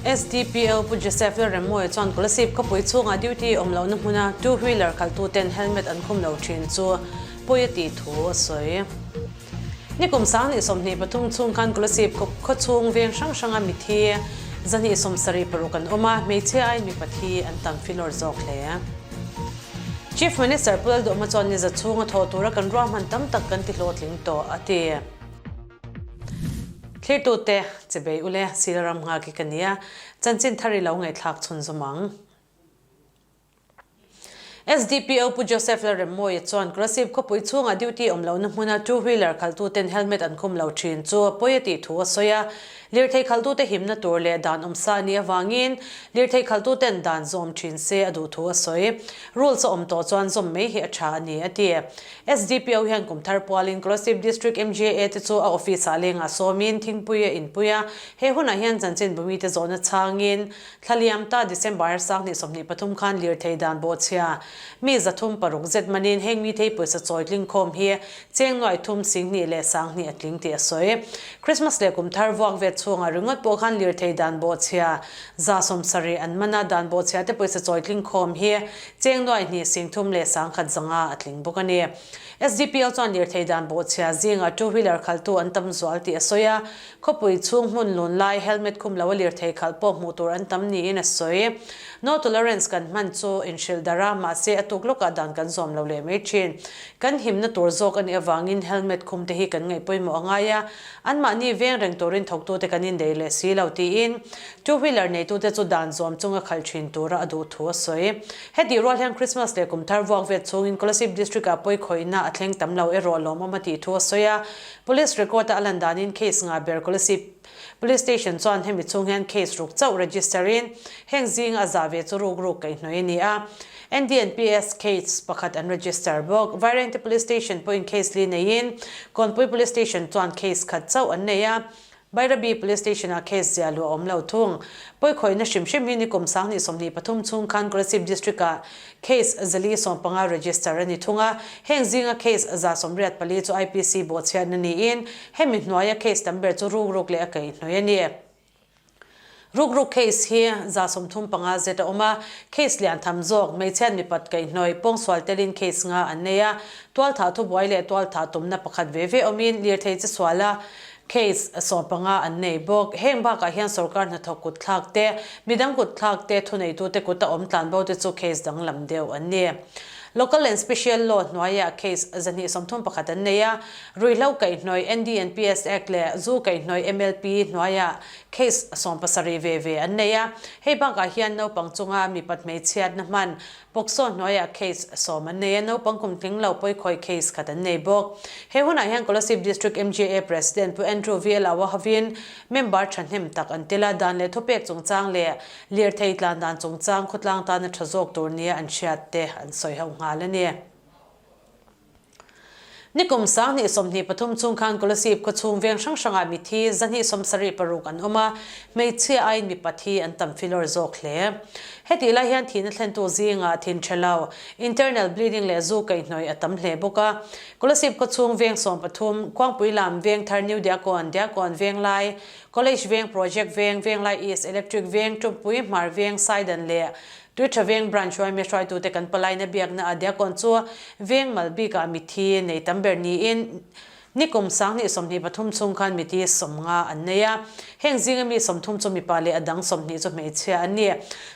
SDPO Pu Joseph Lalremmawia chuan Kolasib khawpui chhungah duty awm lohna hmuna two wheeler khalhtuten helmet an khum lo thin chu pawi a tih thu a sawi. Nikum 2023 chhung khan Kolasib khaw chhung veng hrang hranga mithi 276 an awm a, hmeichhia aiin mipa thi an tam filawr zawk hle. Chief Minister Pu Lalduhma chuan ni za chhunga thawh tura kan ruahman tam tak kan ti hlawhtling tawh a ti. Thlirtute, Chebei ule, Silaram nghak i ka nia, chanchin thar i lo ngaihthlak chhunzawm ang. SDPO Pu Joseph Lalremmawia chuan Kolasib khawpui chhungah duty awm lohna hmuna two wheeler khalhtuten helmet an khum lo thin chu a pawi a tih thu a sawi a. Lirthei khalhtute himna tur leh dan awmsa a nih avangin lirthei khalhtuten dan zawm thin se a duh thu a sawi. Rules a awm tawh chuan zawm mai hi a tha a ni, a ti. SDPO hian kum thar pualin Kolasib District MJA te chu a office-ah lengah sawmin thingpui a inpui a. He hunah hian chanchin bumite zawhna chhangin Thlaliam ta December 2023 khan lirthei dan bawhchhia mi 306 zet manin heng mithei pawisa chawi tling khawm hi cheng nuai thum 2000 leh 2000 a tling tih a sawi. Christmas leh kum thar vuak vet chhungah ringawt pawh khan lirthei dan bawhchhia 170 an man a, dan bawhchhia te pawisa chawi tling khawm hi cheng nuai hnih 30 leh 10,000 zanga a tling bawk a ni. SDPO chuan lirthei dan bawhchhia zingah two wheeler khaltu an tam zual tih a sawi a, Khawpui chhung hmun lun lai helmet khum lo a lirthei khalh pawh hmuh tur an tam niin a sawi. No tolerance kan hman chu inhrilh darh a, mahse a tuk lawkah dan kan zawm lo leh mai thin. Kan himna tur zawk a nih avangin helmet khum te hi kan ngaih pawimawh a ngai a, anmahni veng reng turin thawktute kan indeih leh si lo tiin two wheeler neitute chu dan zawm chunga khalh thin tura a duh thu a sawi. Hetih rual hian Christmas leh kum thar vuak vet chhungin Kolasib District-ah pawi khawihna a thleng tam lo erawh lawmawm a tih thu a sawi a, Police record a lan danin case ngah ber Kolasib Police Station chuan hemi chhung hian case ruk chauh register in heng zinga a zah ve chu ruk ruk kaihhnawih a ni a. NDNPS case pakhat an register bawk. Vairengte Police Station pawhin case li neiin Kawnpui Police Station chuan case khat chauh an nei a. Bairabi Police Station ah case zia luh a awm lo thung. Pawikhawihna hrim hrim hi nikum 2023 chhung khan Kolasib District ah case 415 register a ni thung a, heng zinga case 184 chu IPC bawhchhiatna niin hemi hnuaia case tam ber chu rukruk leh a kaihhnawih a ni. Rukruk case hi 35 zet a awm a, case lian tham zawk, hmeichhiat mipat kaihhnawih, pawngsual telin case nga an nei a, tualthah thubuai leh tualthah tumna pakhat ve ve awmin lirthei che suala Case 15 an nei bawk. Heng bakah hian sorkar hnathawk kut thlak te, midang kut thlak te, thuneitute kuta awm tlanbo te chu case danglam deuh an ni. Local and Special Law hnuaiah case 231 an nei a, ruihhlo kaihhnawih NDNPS Act leh zu kaihhnawih MLP hnuaiah case 70 ve ve an nei a. Hei bakah hian naupang chunga mipat hmeichhiatna hman POCSO hnuaiah case 10 an nei a, naupang kum tling lo pawikhawi case khat an nei bawk. He hunah hian Kolasib District MJA President Pu Andrew VL Awa hovin member thahnem tak an tel a, dan leh thupek chungchang leh lirthei tlan dan chungchang khawtlang tana tha zawk tur nia an hriat te an sawi ho nghal a ni. Nikum 2023 chhung khan Kolasib khaw chhung veng hrang hrangah mithi 276 an awm a, hmeichhia aiin mipa thi an tam filawr zawk hle. Hetih lai hian thihna thlentu zingah thin tha lo, internal bleeding leh zu kaihhnawih a tam hle bawk a. Kolasib khaw chhung veng 13, Khuangpui lam, Vengthar, New Diakon, Diakon, Venglai, College Veng, Project Veng, Venglai East, Electric Veng, Tumpui, Hmar Veng, Saidan leh Tuitha Veng Branch Huaime hruaitute kan palaina biakna a Diakon chu veng mal bikah mithi nei tam ber niin nikum 2023 chhung khan mithi 50 an nei a. Heng zinga mi 30 chu mipa leh a dang 20 chu hmeichhia an ni.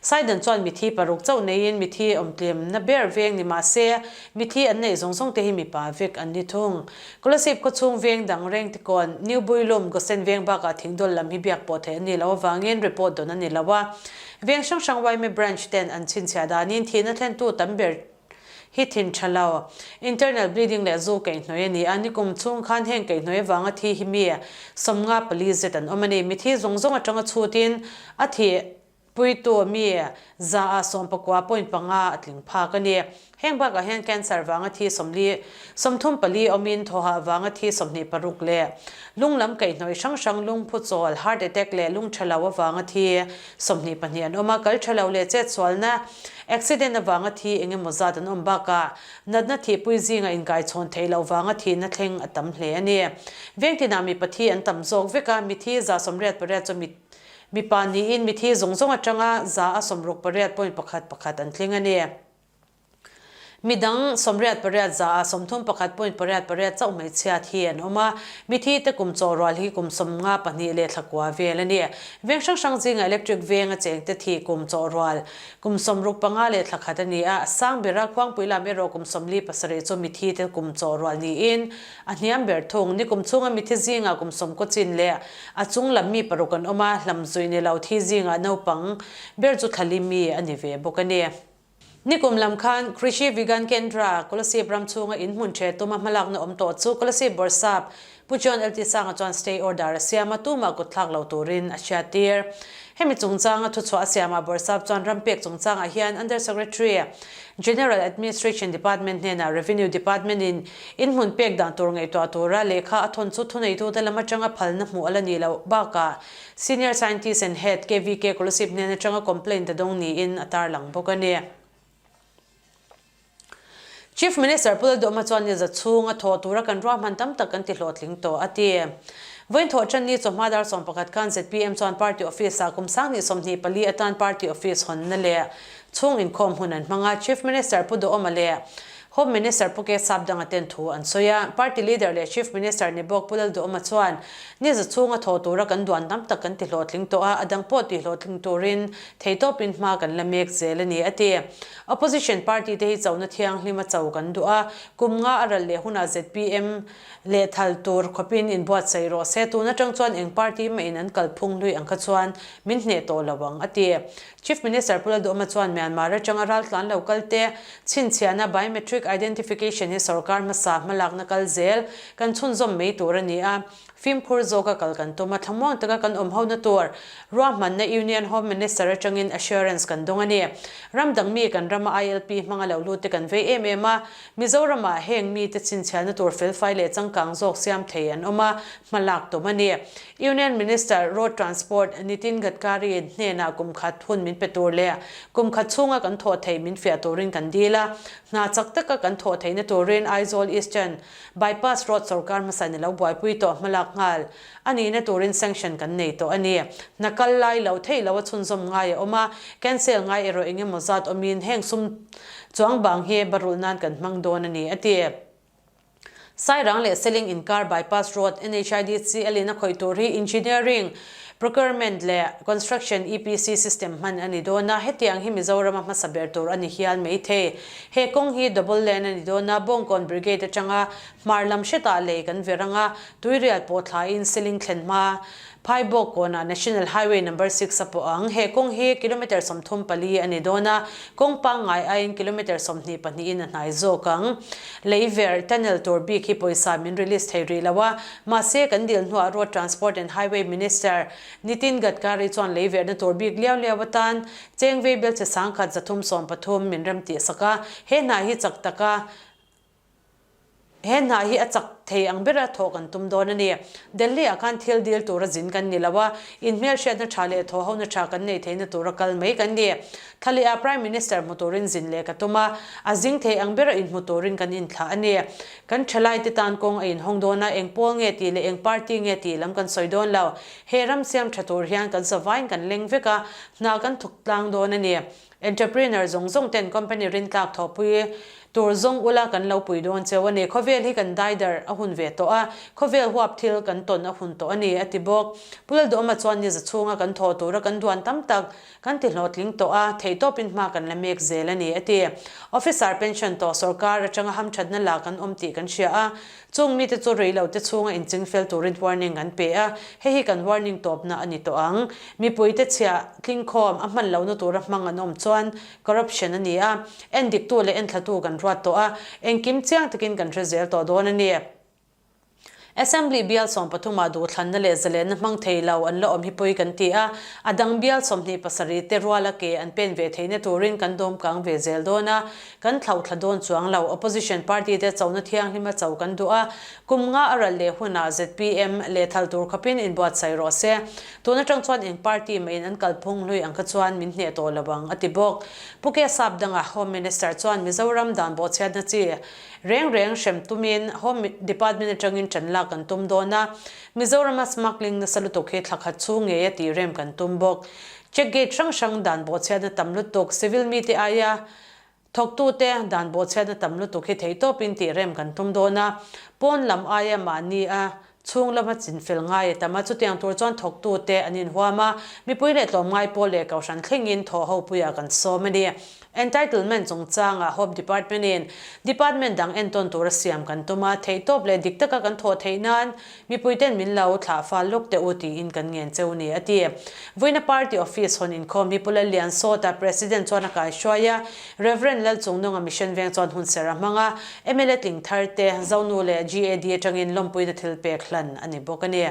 Saidan chuan mithi paruk chauh neiin mithi awmtlemna ber veng ni mahse mithi an neih zawng zawng te hi mipa vek an ni thung. Kolasib khaw chhung veng dang reng te kawn New Builum, Gosen veng bakah thingdawl lam hi biak pawh theih an ni loh avangin report dawn a ni lo a. Veng hrang hrang yma branch ten an chhinchhiah danin thihna thlentu tam ber hi thin tha lo. Internal bleeding leh zu kaihhnawih a ni a, nikum chhung khan heng kaihhnawih avanga thi hi mi 54 zet an awm a ni. Mithi zawng zawng atanga chhutin a thih puitu mi 19.5% a tling phak a ni. Heng bakah hian cancer vanga thi 40, 34 awmin thawhah vanga thi 26 leh lung lam kaihhnawih hrang hrang lungphu chawl, heart attack leh lung tha lo avanga thi 22 an awm a, kal tha lo leh chetsualna, accident avanga thi eng emaw zat an awm bakah natna thihpui zinga inkaichhawn theih loh vanga thihna thleng a tam hle a ni. Veng tinah mipa thi an tam zawk vek a, mithi 98% chu mi. Mipa niin mithi zawng zawng atanga 168 point pakhat pakhat an tling a ni. Midang 88 31 point pariat pariat chauh hmeichhia thi an awm a, mithi te kum chaw rual hi kum 52 leh thla kua vel a ni. Veng hrang hrang zinga electric veng a cheng te thi kum chaw rual kum 65 leh thla khat a ni a, sang bera Khuangpui lam erawh kum 47 chu mithi te kum chaw rual niin a hniam ber thung. Nikum chhunga mithi zingah kum 90 chin leh a chung lam mi paruk an awm a, hlamzuih ni lo thi zingah naupang ber chu thlali mi a ni ve bawk a ni. Nikum lam khan Krishi Vigyan Kendra, Kolasib ram chhunga in hmun ṭhe tuma hmalakna awm tawh chu Kolasib Bawrhsap Pu John LT Sanga chuan stay order a siam a, tumah kutthlak lo turin a hriattir. Hemi chungchanga thuchhuah a siamah Bawrhsap chuan ram pek chungchangah hian Under Secretary, General Administration Department hnenah Revenue Department in in hmun pek dan tur ngaihtuah tura lehkha a thawn chu thuneitute lam atanga phalna hmuh a la nih loh bakah Senior Scientist and Head KVK Kolasib hnen atanga complaint a dawng niin a tarlang bawk a ni. Chief Minister Pu Lalduhma chuan ni za chhung a thawh tura kan ruahman tam tak kan ti hlawhtling tawh a ti. Vawiin thawh tan ni chawhma dar 11 khan zpm chuan party office ah kum 2024 atan party office hawnna leh chhung inkhawm hun an hmang a, Chief Minister Pu Duhoma leh Home Minister Pu Ke Sapdanga ten thu an sawi a, Party Leader leh Chief Minister ni bawk Pu Lalduhoma chuan ni za chhunga thawh tura kan duan tam tak kan ti hlawhtling tawh a, a dang pawh ti hlawhtling turin theitawpin hma kan la mek zel a ni, a ti. Opposition party te hi chona thianghlim a cho kan duh a, kum nga a ral leh hunah zpm leh thal tur khawpin inbuatsaih rawh se, tun atang chuan eng party mahin an kalphung hlui ang kha chuan min hneh tawh lo ang, a ti. Chief Minister Pu Lalduhoma chuan Myanmar atanga raltlan lo kal te chhinchhiahna biometric identification hi sorkar hmasa hmalakna kal zel kan chhunzawm mai tur a ni a, fimkhur zawka kal kan tum a, thlamuang taka kan awm hona tur ruahmanna Union Home Minister atangin assurance kan dawng a ni. Ram dang mi kan rama ILP hmanga lo lut te kan vei em em a, Mizoramah heng mite chhinchhiahna tur felfai leh changkang zawk siam thei an awm a, hmalak tum a ni. Union Minister, Road Transport, Nitin Gadkari hnenah kum khat hun min pe tur leh kum khat chhunga kan thawh theih min fiah turin kan dil a. Hna chak taka kan thawh theihna turin Aizawl Eastern Bypass Road sorkar hmasa ni lo buaipui tawh hmalak nghal a nihna turin sanction kan nei tawh a ni. Hna kal lai loh theih loh a chhunzawm ngai a awm a, cancel ngai erawh eng emaw zat awmin heng sum chuang bang hi barulh nan kan hmang dawn a ni, a ti. Sairang leh Seling inkar bypass road NHIDCL in a khawih tur hi Engineering, Procurement leh Construction, EPC, system hman a ni dawn a, hetiang hi Mizoram a hmasa ber tur a ni hial mai thei. He kawng hi double lane a ni dawn a, Bawngkawn Brigade atanga hmar lam hretah lei kan ver anga, Tuirial pawh thlaiin Seling thlen hma Phaibawk kawnah National Highway Number Six a pawh ang. He kawng hi kilometre 34 a ni dawn a, kawng pangngai aiin kilometre 22 in a hnai zawk ang. Lei ver, tunnel, tur bik hi pawisa min release thei rih lo a, mahse kan dil hnuah Road Transport and Highway Minister Nitin Gadkari chuan lei verna tur bik liau liau atan cheng vei belchhe 1313 min rem tih sak a, he hna hi chak taka He hna hi a chak thei ang bera thawh kan tum dawn a ni. Delhi ah khan thil dil tura zin kan ni lo a, inhmelhriatna tha leh thawhhona tha kan nei theihna tura kal mai kan ni. Thla ah Prime Minister hmu turin zin leh ka tum a, a zing thei ang bera inhmu turin kan inthlah a ni. Kan thalaite tan kawng a inhawng dawn a, eng pawl nge tih leh eng party nge tih lam kan sawi dawn lo. He ram siam tha tur hian kan zavaiin kan leng vek a, hna kan thawk tlang dawn a ni. Entrepreneur zawng zawng ten company rintlak thawhpui tur zawng ula kan lo pui dawn cheu a ni. Khawvel hi kan dai darh a hun ve tawh a, khawvel huap thil kan tawn a hun tawh a ni, a ti bawk. Pu Lalduhawma chuan ni za chhunga kan thawh tura kan duan tam tak kan ti hlawhtling tawh a, theihtawpin hma kan la mek zel a ni, a ti. Officer pension tawh sorkar atanga hamthatna la kan awm tih kan hria a, Chung mite chu rei lo te chhunga inching fel turin warning an pe a, hei hi kan warning tawpna a ni tawh ang. Mipuite chhiah tlingkhawm a hman lohna tura hmang an awm chuan corruption a ni a, endiktu leh enthlatu kan ruat tawh a, engkim chiang takin kan hre zel tawh dawn a ni. Assembly bial 13 ah duhthlanna leh zalenna hmang thei lo an la awm hi pawi kan ti a, a dang bial 27 te ruala ke an pen ve theihna turin kan dawmkang ve zel dawn a, Kan thlauhthla dawn chuang lo. Opposition party te chona thianghlim a cho kan duh a, kum nga a ral leh hunah zpm lehthal tur khawpin inbuatsaih rawh se. Tun atang chuan eng party mahin an kalphung hlui ang kha chuan min hneh tawh lo ang, a ti bawk. Pu K Sapdanga, Home Minister chuan Mizoram dan bawhchhiatna chi reng reng hrem tumin Home Department atangin tan lak. lak kan tum dawn a, Mizorama smuggling nasa lutuk hi thla khat chhung ngei a tih rem kan tum bawk. Check gate hrang hrang dan bawhchhiatna tam lutuk, civil mite aia thawktute dan bawhchhiatna tam lutuk hi theihtawpin tih rem kan tum dawn a, pawn lam aia mahni a Chhung lama chinfel ngai a tam a, chutiang tur chuan thawktute an inhuam a, mipui leh tlawmngai pawl leh kohhran thlengin thawh ho puiah kan sawm a ni. Entitlement chungchangah Hope Department-in Department dang entawn tura siam kan tum a, theihtawp leh dik taka kan thawh theih nan mipuiten min lo thlah fal lawk teh u tiin kan ngen cheu ni, a ti. Vawiina Party Office hawn inkhawm hi Pu Lallian Sawta, President chuan a kaihruai a, Rev. Lalchungnunga Mission Veng chuan hun ser a hmang a, mla tling thar te, Zonu leh GAD atangin lawmpuina thil pek hlan a ni bawk a ni.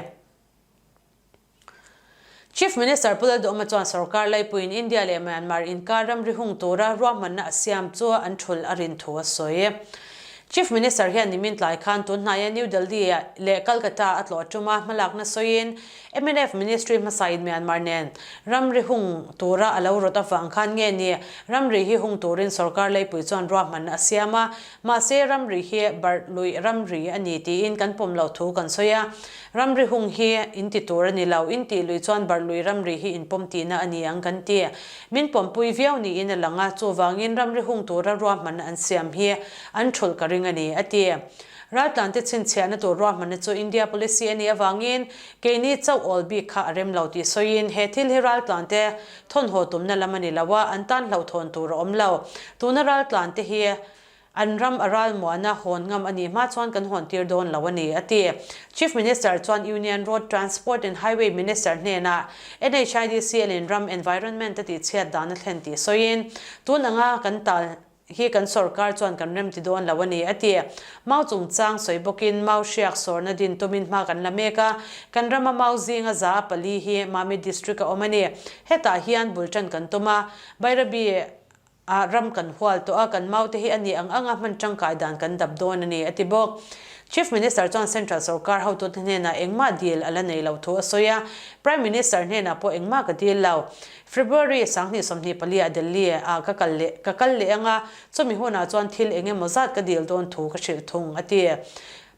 Chief Minister Pu Lalduhoma chuan sorkar laipuiin India leh Myanmar inkar ramri hung tura ruahmanna a siam chu an thulh a rin thu a sawi. Chief Minister hian nimin tlai khan tun hnaia New Delhi leh Calcutta a tlawh tum a, hmalakna sawiin mnf Ministry hmasain Myanmar nen ramri hung tura a lo rawt avang khan nge ni ramri hi hung turin sorkar leipui chuan ruahmanna a siam a, mahse ramri hi barh luih ramri a ni tiin kan pawm loh thu kan sawi a, ramri hung hi in ti tur a ni lo, in tih luih chuan barh luih ramri hi in pawm tihna a ni ang kan ti. Min pawmpui viau niin a lang a, chuvangin ramri hung tura ruahmanna an siam hi an thulh ka ring a ni, a ti. Raltlante chhinchhiahna tur ruahmanna chu India policy a nih avangin keini chauh awl bik kha a rem lo tih sawiin he thil hi raltlante thawnhaw tumna lam a ni lo a, an tan hlauhthawn tur a awm lo. Tuna raltlante hi an ram a ralmuahna hawn ngam a nih hma chuan kan hawn tir dawn lo a ni, a ti. Chief Minister chuan Union Road Transport and Highway Minister hnenah NHIDCL-in ram environment a tihchhiat dan a thlen tih sawiin tun anga kan tal hi kan sorkar chuan kan rem ti dawn lo a ni, a ti. Mau chungchang sawi bawkin mau hriak sawrna din tumin hma kan la mek a, kan rama mau zinga za a pali hi Mamit District a awm a ni. Hetah hian bul tan kan tum a, Bairabi ah ram kan hual tawh a, kan mau te hi a ni ang anga hman tangkai dan kan dap dawn a ni, a ti bawk. Chief Minister chuan Central sorkar hotute hnenah engmah dil a la nei lo thu a sawi a, Prime Minister hnenah pawh engmah ka dil lo. February 2024 ah Delhi ah ka kal leh ka kal leh anga chumi hunah chuan thil eng emaw zat ka dil dawn thu ka hrilh thung, a ti.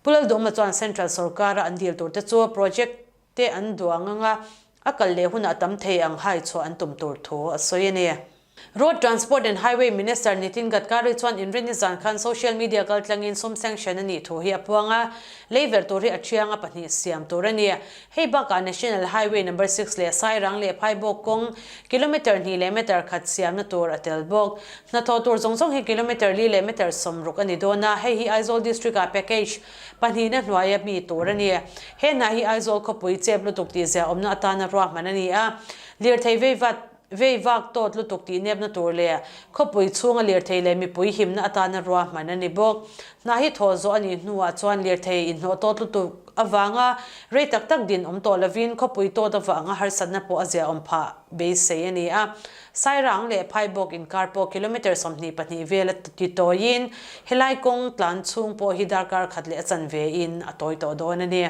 Pu Lalduhma chuan Central sorkara an dil tur te chu project te an duang anga a kal leh hunah tam thei ang hai chhuah an tum tur thu a sawi a ni. Road Transport and Highway Minister Nitin Gadkari chuan inrinni zan khan social media kaltlangin sum sanction a nih thu hi a puang a, leiver tur hi a thiang a pahnih siam tur a ni. Hei bakah National Highway Number Six leh Sairang leh Phaibawk kawng kilometre hnih leh meter khat siamna tur a tel bawk. Hnathawh tur zawng zawng hi kilometre li leh meter 60 a ni dawn a, hei hi Aizawl District-ah package pahnihna hnuaia mi tur a ni. He hna hi Aizawl khawpui chep lutuk tihzia awmna atana ruahman a ni a, lirthei veivat Vei vak tawt lutuk tih nepna tur leh khawpui chhunga lirthei leh mipui himna atana ruahman a ni bawk. Hna hi thawh zawh a nih hnuah chuan lirthei inhnawh tawt lutuk avanga rei tak tak din awm tawh lovin khawpui tawt avanga harsatna pawh a ziaawm phah beisei a ni a. Sairang leh Phaibawk inkar pawh kilometre 22 vel a ti tawiin helai kawng tlan chhung pawh hi darkar khat leh a chanve in a tawi tawh dawn a ni.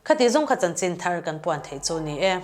Khati zawng kha chanchin thar kan puan theih chu ni e.